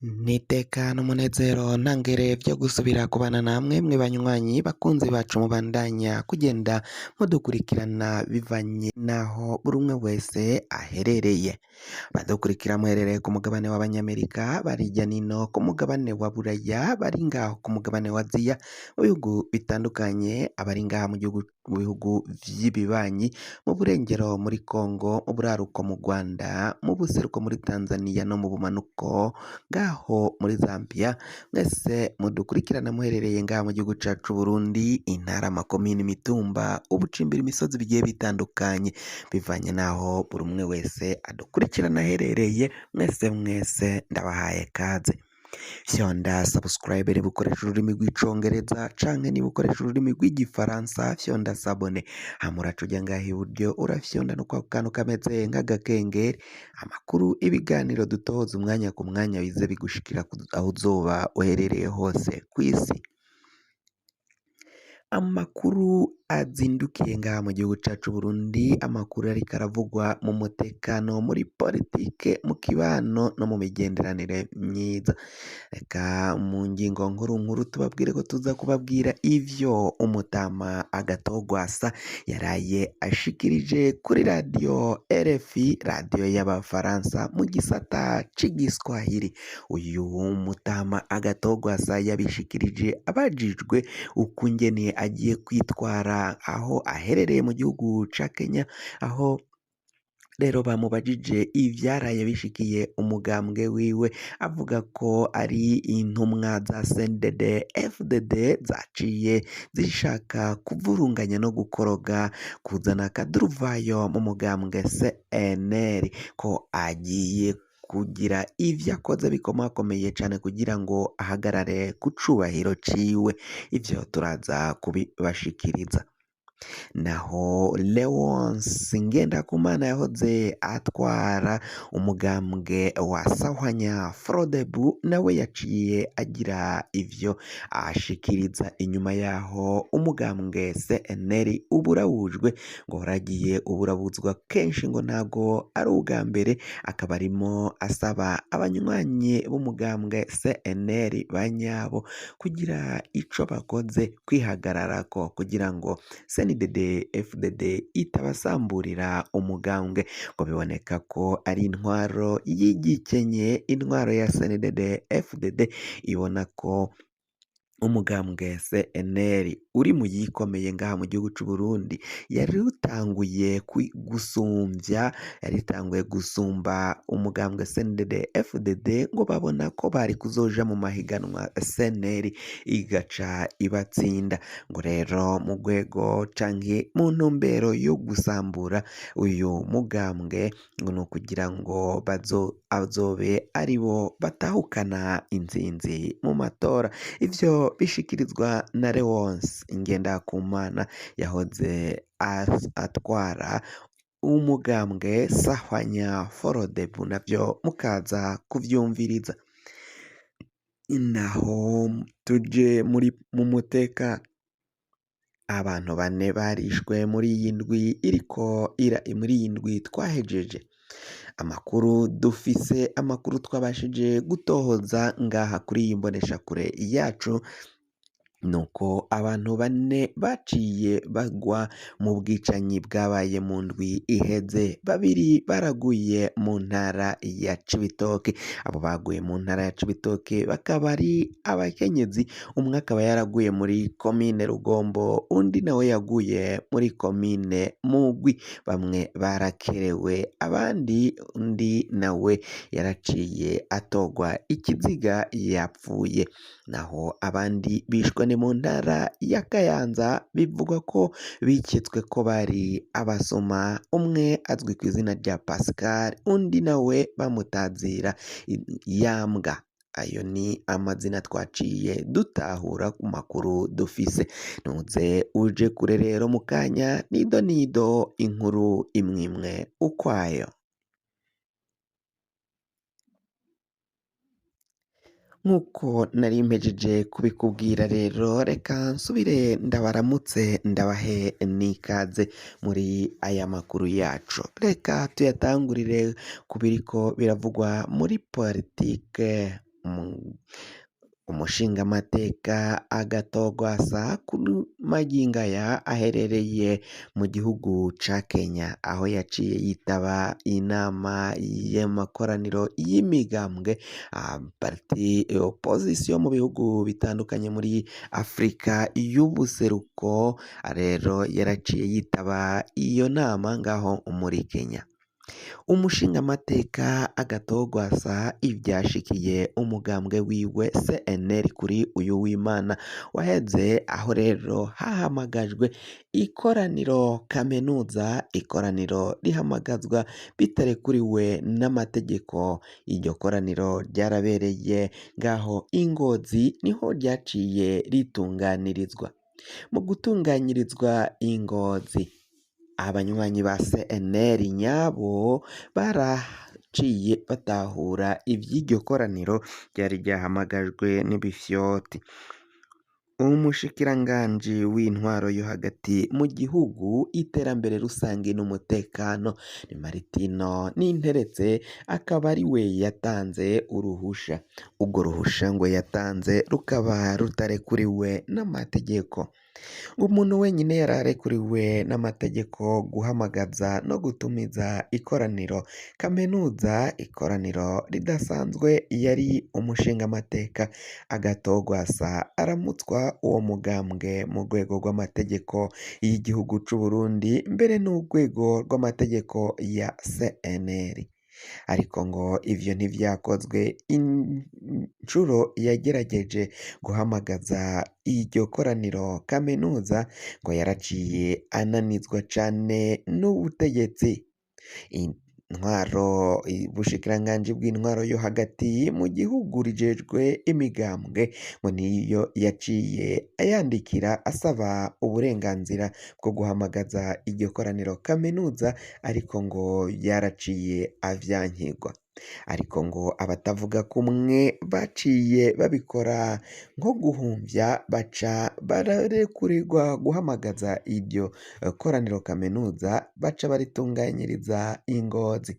N'iteka n'umunezero ntangere vyo gusubira kubana namwe mwe banywanyi bakunzi bacu mubandanya kugenda mudukurikirana bivanye naho buri umwe wese aherereye. Badukurikira muherereye ku mugabane w'abanyamerika, bari hirya nino ku mugabane wa buraya, bari ngaho ku mugabane wa aziya, mu bihugu bitandukanye, abari ngaha mu gihugu mu bihugu vy'ibibanyi, mu burengero muri Kongo, mu buraruko mu Rwanda, mu buseruko muri Tanzania no mu bumanuko ngaho muri Zambia, mwese mudukurikirana muherereye ngaha mu gihugu cacu Burundi, intara, amakomine, imitumba, ubucimbira imisozi bigiye bitandukanye, bivanye n'aho buri umwe wese adukurikirana aherereye, mwese mwese ndabahaye kaze. Fyonda subscribe niba ukoresha ururimi rw'icongereza canke niba ukoresha ururimi rw'igifaransa fyonda s'abonner, hama uraca uja ngaha iburyo urafyonda no kwako kantu kameze nk'agakengeri, amakuru ibiganiro dutoza umwanya ku mwanya bize bigushikira aho uzoba uherereye hose kw'isi. Amakuru azindukiye ngaha mu gihugu cacu Burundi, amakuru ariko aravugwa mu mutekano, muri politike, mu kibano no mu migenderanire myiza. Reka mu ngingo nkuru nkuru tubabwire ko tuza kubabwira ivyo umutama Agathon yaraye ashikirije kuri radiyo RFI, radiyo y'abafaransa mu gisata c'igiswahili. Uyu mutama Agathon yabishikirije abajijwe ukungene agiye kwitwara aho aherereye mu gihugu ca Kenya, aho rero bamubajije ivyaraye bishikiye umugambwe wiwe, avuga ko ari intumwa za CNDD FDD zaciye zishaka kuvurunganya no gukoroga kuzana akaduruvayo mu mugambwe CNL, ko agiye kugira ivyo akoze bikomakomeye cane kugira ngo ahagarare ku cubahiro ciwe. Ivyo turaza kubibashikiriza. Naho Leonce Ngendakumana yahoze atwara umugambwe wa Sahwanya Frodebu nawe yaciye agira ivyo ashikiriza inyuma yaho umugambwe CNL uburawujwe, ngo waragiye uburabuzwa kenshi ngo ntago ari ubwa mbere, akaba arimo asaba abanywanyi b'umugambwe CNL banyabo kugira ico bakoze kwihagararako kugira ngo CNDD FDD itabasamburira umugambwe, ngo biboneka ko ari intwaro y'igikenye, intwaro ya CNDD FDD ibona ko umugambwe CNL uri mu yikomeye ngaha mu gihugu c'u Burundi, yari utanguye gusumvya, yari itanguye gusumba umugambwe CNDD FDD, ngo babona ko bari kuzoja mu mahiganwa CNL igaca ibatsinda. Ngo rero mu rwego canke mu ntumbero yo gusambura uyu mugambwe, ngo ni ukugira ngo azobe aribo batahukana intsinzi mu matora. Ivyo bishikirizwa na Leonce Ngendakumana yahoze atwara umugambwe Sahwanya Forodebu, navyo mukaza kuvyumviriza. Naho tuje muri mu mutekano, abantu bane barishwe muri iyi ndwi iriko ira muri iyi ndwi twahejeje. Amakuru dufise, amakuru twabashije gutohoza ngaha kuri iyi mboneshakure yacu, nuko abantu bane baciye bagwa mu bwicanyi bwabaye mu ndwi iheze, babiri baraguye mu ntara ya Cibitoke. Abo baguye mu ntara ya Cibitoke bakaba ari abakenyezi, umwe akaba yaraguye muri komine Rugombo, undi nawe yaguye muri komine Mugwi. Bamwe barakerewe, abandi undi nawe yaraciye atogwa ikiziga yapfuye. Naho abandi bishwe ni mu ntara ya Kayanza, bivugwa ko biketswe ko bari abasoma, umwe azwi ku izina rya Pascal, undi nawe bamutazira Yambwa. Ayo ni amazina twaciye dutahura ku makuru dufise. Ntuze uje kure rero mu kanya nido nido inkuru imwimwe ukwayo. Nk'uko nari mpejeje kubikubwira rero, reka nsubire ndabaramutse ndabahe n'ikaze muri aya makuru yacu. Reka tuyatangurire ku biriko biravugwa muri politike. Umushingamateka Agathon Rwasa kuri magingo aya aherereye mu gihugu ca Kenya aho yaciye yitaba inama y'amakoraniro y'imigambwe parti opposition mu bihugu bitandukanye muri Afrika y'ubuseruko rero yaraciye yitaba iyo nama ngaho muri Kenya. Umushingamateka Agathon Rwasa ivyashikiye umugambwe wiwe CNL kuri uyu w'Imana waheze aho rero hahamagajwe ikoraniro kaminuza ikoraniro rihamagazwa bitarekuriwe n'amategeko iryo koraniro ryarabereye ngaho i Ngozi niho ryaciye ritunganirizwa mu gutunganyirizwa i Ngozi abanywanyi ba CNL nyabo baraciye batahura ivy'iryo koraniro ryari ryahamagajwe n'ibifyoti. Umushikiranganji w'intwaro yo hagati mu gihugu iterambere rusangi n'umutekano ni Martino Ninteretse akaba ari we yatanze uruhusha urwo ruhusha ngo yatanze rukaba rutarekuriwe n'amategeko umuntu wenyine yari arekuriwe n'amategeko guhamagaza no gutumiza ikoraniro kaminuza ikoraniro ridasanzwe yari umushingamateka Agathon Rwasa aramutswa uwo mugambwe mu rwego rw'amategeko y'igihugu c'u Burundi mbere n'urwego rw'amategeko ya CNL ariko ngo ivyo ntivyakozwe incuro yagerageje guhamagaza iryo koraniro kaminuza ngo yaraciye ananizwa cane n'ubutegetsi intwaro ubushikiranganji bw'intwaro yo hagati mu gihugu rijejwe imigambwe ngo niyo yaciye ayandikira asaba uburenganzira bwo guhamagaza iryo koraniro kaminuza ariko ngo yaraciye avyankirwa ariko ngo abatavuga kumwe baciye babikora nko guhumvya baca bararekurirwa guhamagaza iryo koraniro kaminuza baca baritunganyiriza i Ngozi.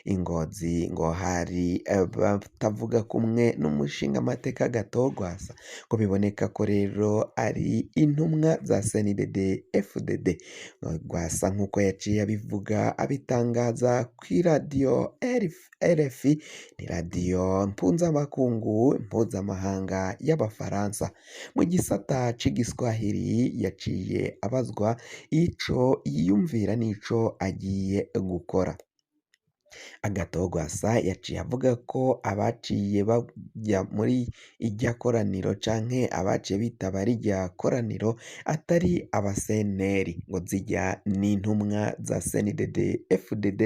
I Ngozi ngo hari abatavuga kumwe n'umushingamateka Agathon Rwasa ngo biboneka ko rero ari intumwa za CNDD FDD Rwasa nk'uko yaciye abivuga abitangaza kw'iradiyo RFI ni radiyo mpuzamakungu mpuzamahanga y'abafaransa mu gisata c'igiswahili yaciye abazwa ico yiyumvira n'ico agiye gukora. Agathon Rwasa yaciye avuga ko abaciye baja muri irya koraniro canke abaciye bitaba rirya koraniro atari abaseneri ngo zirya n'intumwa za CNDD FDD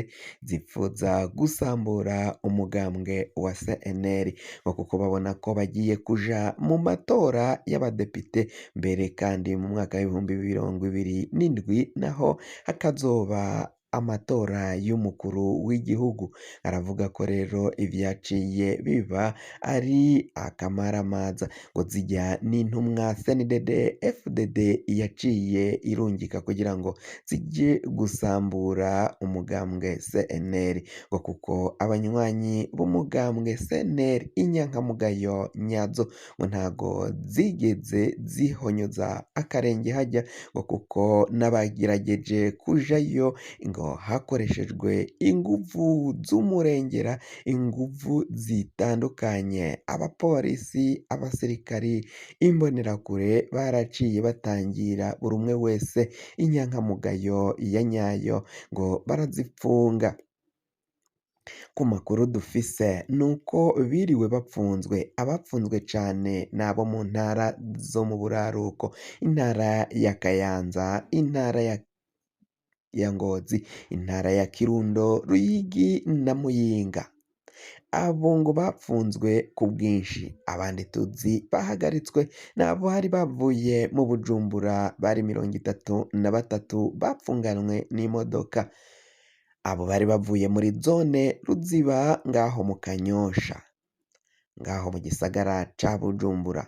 zipfuza gusambura umugambwe wa CNL ngo kuko babona ko bagiye kuja mu matora y'abadepite mbere kandi mu mwaka w'2027 naho hakazoba amatora y'umukuru w'igihugu aravuga ko rero ivyaciye biba ari akamaramaza ngo zirya n'intumwa CNDD FDD yaciye irungika kugira ngo zije gusambura umugambwe CNL ngo kuko abanywanyi b'umugambwe CNL inyankamugayo nyazo ngo ntago zigeze zihonyoza akarenge harya ngo kuko n'abagerageje kujayo ngo hakoreshejwe inguvu z'umurengera inguvu zitandukanye abapolisi abasirikari imbonerakure baraciye batangira buri umwe wese inyankamugayo ya nyayo ngo barazipfunga. Ku makuru dufise nuko biriwe bapfunzwe abapfunzwe cane n'abo mu ntara zo mu buraruko intara ya Kayanza intara ya Ngozi intara ya Kirundo Ruyigi na Muyinga abo ngo bapfunzwe ku bwinshi abandi tuzi bahagaritswe n'abo bari bavuye mu Bujumbura bari 33 bapfunganwe n'imodoka abo bari bavuye muri zone Ruziba ngaho mu Kanyosha ngaho mu gisagara ca Bujumbura.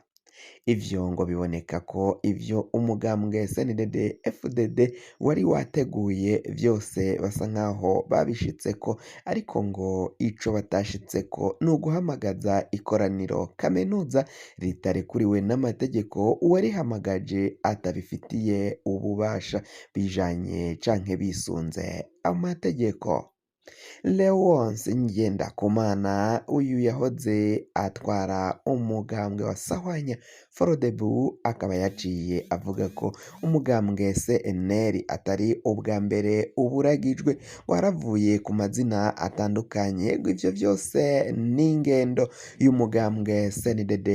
Ivyo ngo biboneka ko ivyo umugambwe CNDD FDD wari wateguye vyose basa nkaho babishitseko, ariko ngo ico batashitseko ni uguhamagaza ikoraniro kaminuza ritarekuriwe n'amategeko, uwarihamagaje atabifitiye ububasha bijanye canke bisunze amategeko. Leonce Ngendakumana, uyu yahoze atwara umugambwe wa Sahwanya Frodebu, akaba yaciye avuga ko umugambwe CNL atari ubwa mbere uburagijwe, waravuye ku mazina atandukanye, ngo ivyo vyose ni ingendo y'umugambwe CNDD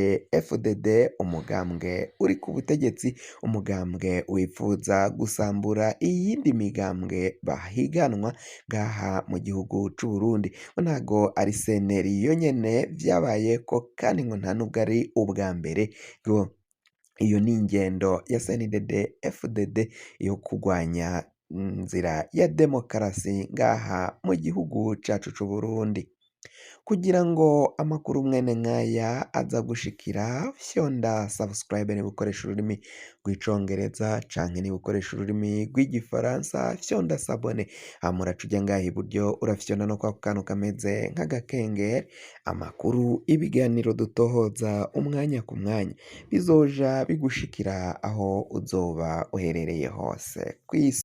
FDD, umugambwe uri ku butegetsi, umugambwe wipfuza gusambura iyindi migambwe bahiganwa ngaha mu gihugu c'Uburundi. Ngo ntago ari CNL yonyene vyabayeko, kandi ngo nta nubwo ari ubwa mbere, ngo iyo ni ingendo ya CNDD FDD yo kugwanya inzira ya demokarasi ngaha mu gihugu cacu c'Uburundi. Kugira ngo amakuru mwene nkaya aza gushikira, fyonda subscribe niba ukoresha ururimi rw'icongereza, canke niba ukoresha ururimi rw'igifaransa fyonda s'abonner, hama uraca uja ngaha iburyo urafyonda no kwako kantu kameze nk'agakengeri. Amakuru, ibiganiro dutohoza umwanya ku mwanya bizoja bigushikira aho uzoba uherereye hose kw'isi.